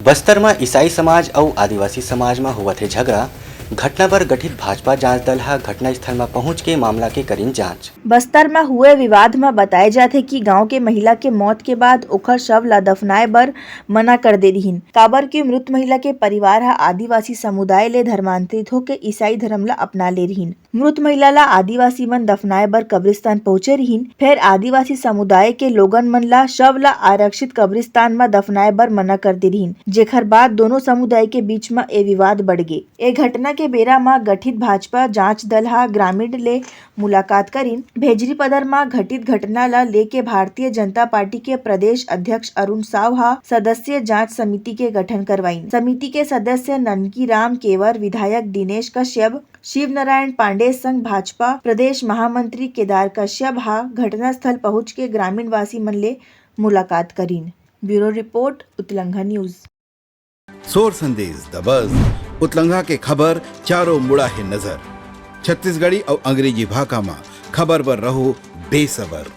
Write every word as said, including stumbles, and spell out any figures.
बस्तर म ईसाई समाज अउ आदिवासी समाज म होवत हे झगड़ा। घटना बर गठित भाजपा जांच दल ह घटनास्थल म पहुंच के मामला के करीन जांच। बस्तर म हुए विवाद म बताए जाथे कि गांव के महिला के मौत के बाद ओखर शव ला दफनाए बर मना कर दे रिहिन, काबर कि मृत महिला के परिवार ह आदिवासी समुदाय ले धर्मांतरित होके ईसाई धर्म ला अपना ले रिहिन। मृत महिला ला आदिवासी मन दफनाए बर कब्रिस्तान पहुंचे रिहिन, फेर आदिवासी समुदाय के लोगन मन ला शव ला आरक्षित कब्रिस्तान म दफनाए बर मना कर दे रिहिन, जेखर बाद दोनों समुदाय के बीच म ए विवाद बढ़ गे। ए घटना के बेरा म गठित भाजपा जांच दल ह ग्रामीण ले मुलाकात करिन। भेजरी पदर म घटित घटना ला लेके भारतीय जनता पार्टी के प्रदेश अध्यक्ष अरुण साव ह सदस्य जांच समिति के गठन करवाइन। समिति के सदस्य ननकी राम केवर, विधायक दिनेश कश्यप, शिवनारायण पांडे संग भाजपा प्रदेश महामंत्री केदार कश्यप ह घटनास्थल पहुंच के ग्रामीण वासी मन ले मुलाकात करिन। ब्यूरो रिपोर्ट, उतलंघा न्यूज। सोर संदेश दबस, उतलंघा के खबर चारों मुड़ा हे नजर। छत्तीसगढ़ी अउ अंग्रेजी भाखा म खबर बर रहो बेसबर।